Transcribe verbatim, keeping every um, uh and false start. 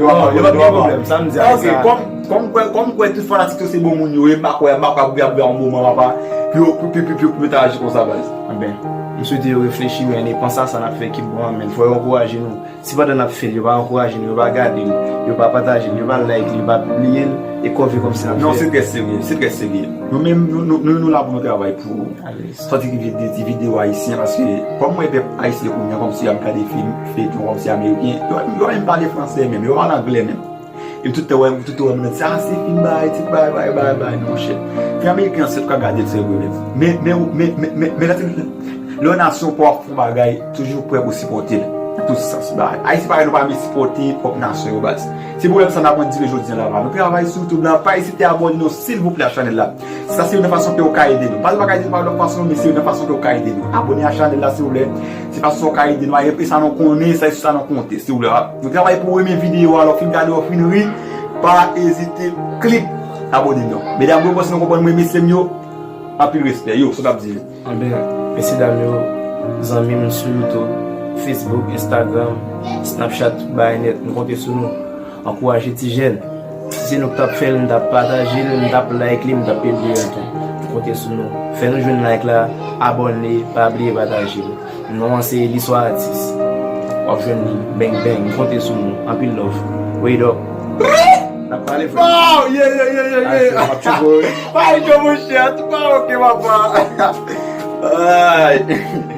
yo pa pale, yo pa pale. Yo pa gen pwoblèm, sa m di a. Ok, kòm, kòm kwè, kòm kwè tout fanatik yo se bon moun yo ye, m pa kwè, m pa kwè ap gen yon moman, papa, pou yo, pou, pou, pou, pou, pou yo ta aji konsa, baz. Enben, m swete yo reflechi, men, e panse a sa n ap fè ki bon an, men, fò yo ankouraje nou. Si pandan n ap fè l, yo pa ankouraje nou, yo pa gade l, yo pa pataje l, yo pa like li, yo pa pibliye l, e kòve kòmsi n ap fè. Non, se trè serye, se trè serye. Nou menm, nou, nou, nou, nou la pou nou travay pou sòti ki vide ti videyo ayisyen, paske kòm mwen pèp ayisyen kounye a, kòmsi y ap gade fim, feyton, kòmsi ameriken, yo, yo pa menm pale fransè menm, yo pa pale anglè menm. E tout tan wè, tout tan wè moun nan di, "Ah, se fim bay, ti bay, bay, bay, bay," non, monchè. Fim ameriken an, se tou ka gade l, se vre menm. Men, men, men, men, men, men, lè, lè yon nasyon pa ap fè yon bagay, toujou prè pou sipòte l. Nan tout sans, bay. Ayisyen pa nou pa vle sipòte pwòp nasyon yo, baz. Se pwoblèm sa n ap andire jodi a la, la. Nou travay sou YouTube la, pa ezite abòne nou, silvouplè, a chanèl la. Sa se youn nan fason ke w ka ede nou. Pa, pa ka ede nou pa lòt fason, men se youn nan fason ke w ka ede nou. Abòne a chanèl la, silvouplè. Se fason sa w ka ede nou. E sa nou konnen, sa, sa nou konte, silvouplè. Nou travay pou renmen videyo a, lè w fin gade, w fin ri, pa ezite klik abòne non. Medam yo, panse nou konprann mwen, mesye m yo, anpil respè. Yo, sa w t ap di? Anben, mesye dam yo, zanmi m sou YouTube, Facebook, Instagram, Snapchat, tout bagay nèt, m konte sou nou. Ankouraje ti jèn. Si se nou k t ap fè l, m t ap pataje l, m t ap like li, m t ap pibliye l tou. M konte sou nou. Fè nou jwenn like la, abòne, pa bliye pataje l. Non an se Liswa Atis. W ap jwenn li. Bang, bang. M konte sou nou. Anpil love. Wade up. N ap pale, frè. Wow! Yeah, yeah, yeah, yeah, yeah. Ay, se ap tchouko, wi. Ay, yo, monchè, tout pa ok, papa. Ay.